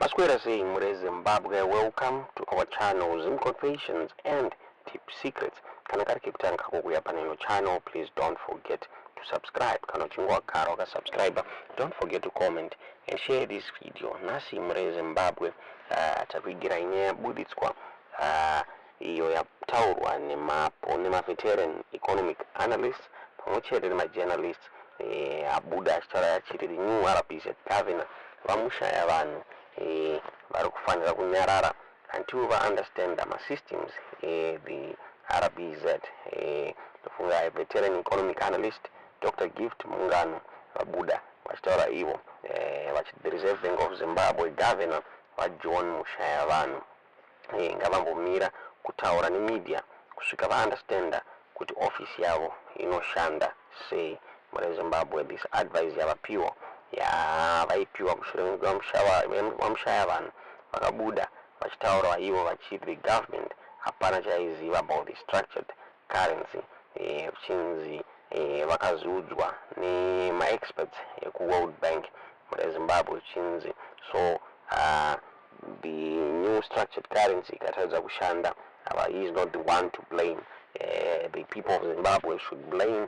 Maswera sei muri Zimbabwe? Welcome to our channel, Zim Confessions and Deep Secrets. Kana kari kekutanga kukuya paneno channel, please don't forget to subscribe. Kana uchinge wagara wakasubscribe, don't forget to comment and share this video. Nhasi muri Zimbabwe, takuigirai nyaya yabuditswa iyo yataurwa nemaveteran economic analysts pamwe chete nemajournalists, abuda achitaura achiti the new RBZ governor, VaMushayavanhu, vari kufanira kunyarara until vaunderstanda masystems the RBZ. Tofunga veteran economic analyst Dr Gift Mungano vabuda vachitaura ivo vachiti the Reserve Bank of Zimbabwe governor, VaJohn Mushayavanhu, ngavambomira kutaura nemedia kusvika vaunderstanda kuti ofisi yavo inoshanda sei. Muri Zimbabwe, this advice yavapiwa, yavaipiwa mushure VaMushayavanhu vakabuda vachitaura ivo vachiti the government hapana chaiziva about the structured currency, zvichinzi vakaziudzwa nemaexperts ekuWorld Bank. Muri Zimbabwe, zvichinzi so the new structured currency ikatadza kushanda, he is not the one to blame. The people of Zimbabwe should blame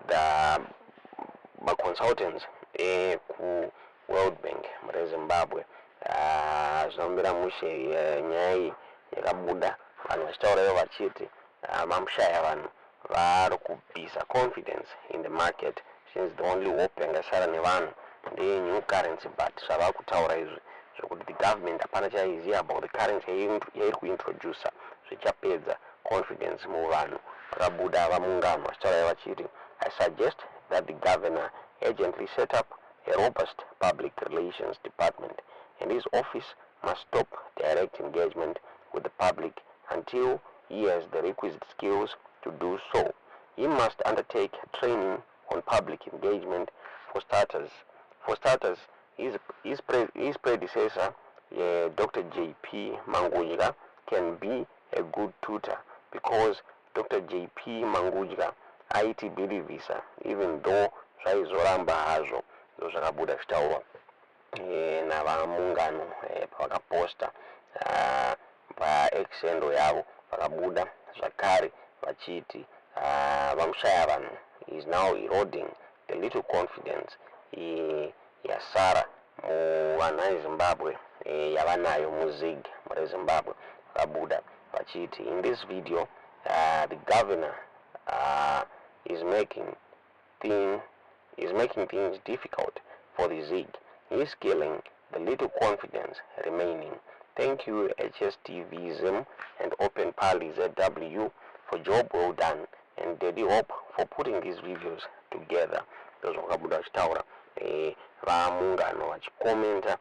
the maconsultants ekuWorld Bank. Muri Zimbabwe, zvinomira mushe. Nyaya iyi yakabuda vanhu vachitaura ivo vachiti VaMushayavanhu vari kubvisa confidence in the market, since the only hope yangasara nevanhu ndeye new currency. But zvava kutaura izvi zvekuti the government hapana chaiziva about the currency yairi kuintroduca, zvichapedza confidence muvanhu. Vakabuda VaMungano vachitaura vachiti, "I suggest that the governor urgently set up a robust public relations department and his office must stop direct engagement with the public until he has the requisite skills to do so. He must undertake training on public engagement for starters. For starters, his predecessor, Dr. J.P. Mangudya, can be a good tutor because Dr. J.P. Mangudya aitibhilivhisa even though zvaizoramba hazvo." Ndo zvakabuda zvichitaurwa naVaMungano pavakaposta paX handle yavo. Vakabuda zvakare vachiti VaMushayavanhu is now eroding the little confidence yasara muvanhu veZimbabwe yavanayo muZiG. Muri Zimbabwe, vakabuda vachiti, "In this video, the governor is making things difficult for the ZiG. He is killing the little confidence remaining. Thank you, HSTV Zim and Open Pali ZW, for job well done and Daddy Hope for putting these videos together." Ndozvakabuda vachitaura VaMungano vachikomenta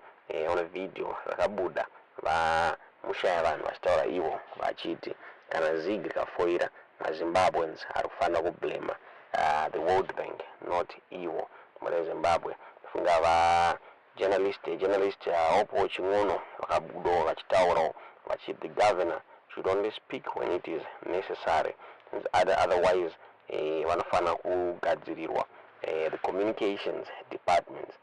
on a video rakabuda VaMushayavanhu vachitaura ivo vachiti kana ZiG rikafoira, maZimbabweans ari kufanira kublema the World Bank, not ivo. Muri Zimbabwe, funga vajournalist journalist Hopo Chin'ono vakabudawo vachitaurawo vachiti the governor should only speak when it is necessary. Otherwise, vanofanira kugadzirirwa the communications department.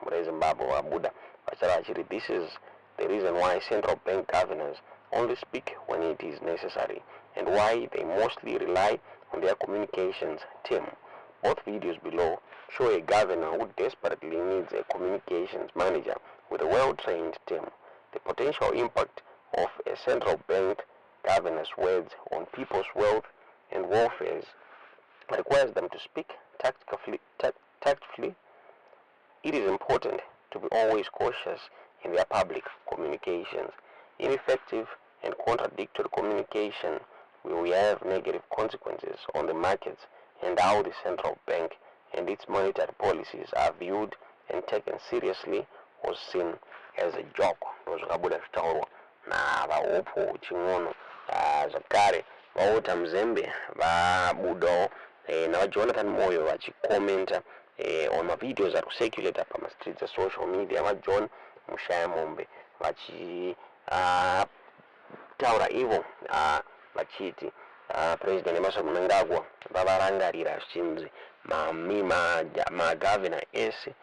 Muri Zimbabwe, vabuda vachitaura vachiti, "This is the reason why central bank governors only speak when it is necessary and why they mostly rely on their communications team. Both videos below show a governor who desperately needs a communications manager with a well-trained team. The potential impact of a central bank governor's words on people's wealth and welfare requires them to speak tactfully. Tactfully. It is important to be always cautious in their public communications. Ineffective and contradictory communication will have negative consequences on the markets and how the central bank and its monetary policies are viewed and taken seriously or seen as a joke." Ndo zvakabuda zvichitaurwa naVaHopo Chin'ono. Zvakare VaWalter Mzembi vabudawo naVaJonathan Moyo vachikomenta on mavideos ari kucirculata pamastreets esocial media, VaJohn Mushayamombe vachitaura ivo vachiti President Emmerson Mnangagwa vavarangarira, zvichinzi magavhina ese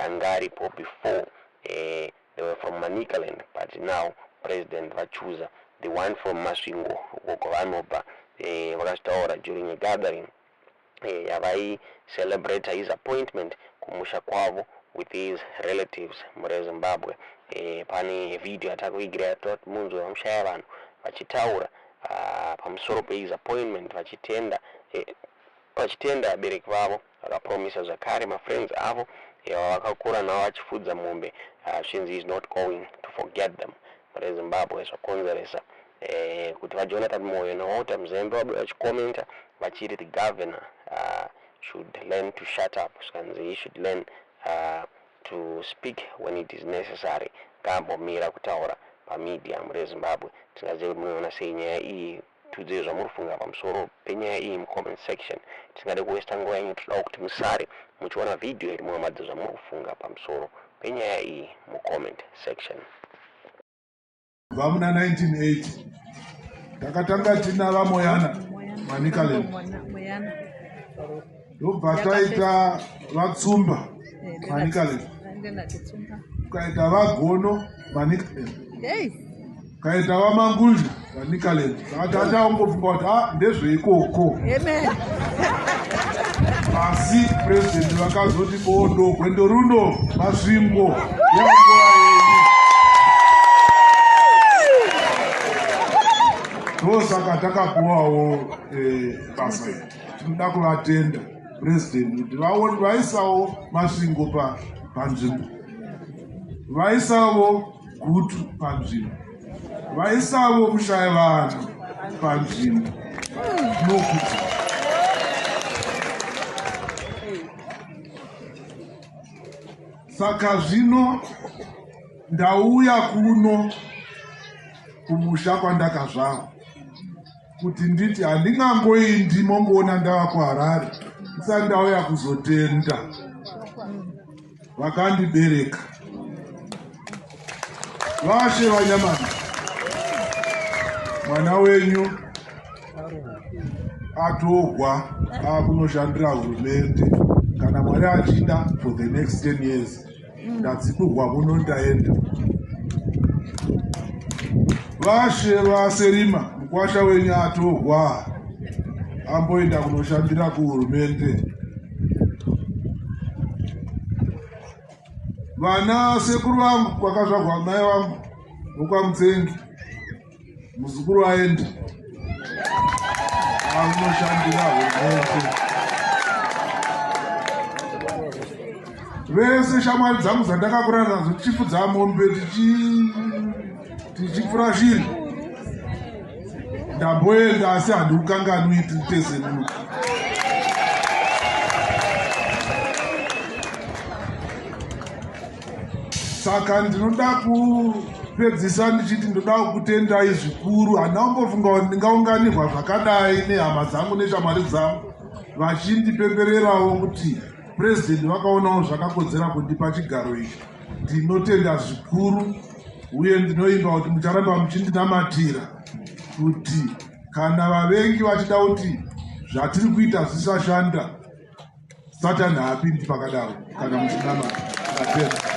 anga aripo before. They were from Manicaland, but now president vachuza the one from Masvingo, uko kwavanobva. Vakazvitaura during a gathering yavaicelebrata his appointment kumusha kwavo with his relatives mure Zimbabwe. Pane video yatakuigira yatoti munzwe VaMushayavanhu vachitaura pamusoro pehis appointment, vachitenda vabereki vavo. Vakapromisa zvakare mafriends avo vavakakura navo vachifudza mombe, zvinzi is not going to forget them. Mure Zimbabwe, zvakonzeresa kuti VaJonathan Moyo naWalter Mzembi vabuda vachikomenta vachiti the governor should learn to shut up. Zvikanzi he should learn to speak when it is necessary, ngaambomira kutaura pamedia. Mure Zimbabwe, tingazive kuti munoona sei nyaya iyi. Tiudzei zvamuri kufunga pamusoro penyaya iyi mucomment section. Tisingade kuwesta nguva yenyu, todawo kuti musare muchiona vhidhiyo iri, muhamadze zvamuri kufunga pamusoro penyaya iyi mucomment section. Kubva muna 1980 takatanga tina VaMoyana, Manicaland, ndobva taita VaTsumba, Manicaland, ukaita VaGono, Manicaland, ukaita VaMangudya, Manicaland. Saka tataungofunga kuti a ndezveikoko, asi purezidendi vakazoti bondo, gwendo runo Masvingo yanguva yenyu. Ndosaka takapuwawo basa iri. Tinoda kuvatenda purezidendi kuti vaisawo Masvingo panzvimbo, vaisawo Gutu panzvimbo, vaisavo Mushayavanhu panzvimbo. Nokuti saka zvino ndauya kuno kumusha kwandakazvarwa kuti nditi handingangoindi mongoona ndava kuHarare ndisati ndauya kuzotenda vakandibereka, vashe vaNyamani. Mwana wenyu atogwa akunoshandira hurumende, kana Mwari achida, for the next 10 years. Ndadzipurwa muno, ndaenda. Vashe vaSerima, mukwasha wenyu atogwa amboenda kunoshandira kuhurumende. Vana sekuru vangu kwakazvarwa mai vangu nokwaMutsengi, muzukuru aenda akunoshandira hurumende. Vese shamwari dzangu dzandakakura nadzo tichifudza mombe, tichipfura shiri, ndamboenda asi handikukanganwi, titese muno. Saka ndinoda kupedzisa ndichiti ndoda kukutendai zvikuru. Handina kumbofunga kuti ndingaunganirwa zvakadai nehama dzangu neshamwari dzangu vachindipembererawo kuti purezidendi vakaonawo zvakakodzera kundipa chigaro ichi. Ndinotenda zvikuru uye ndinoimba kuti mucharamba muchindinamatira kuti kana vavengi vachida kuti zvatiri kuita zvisashanda, Satani haapindi pakadaro kana muchinamata. Ndatenda.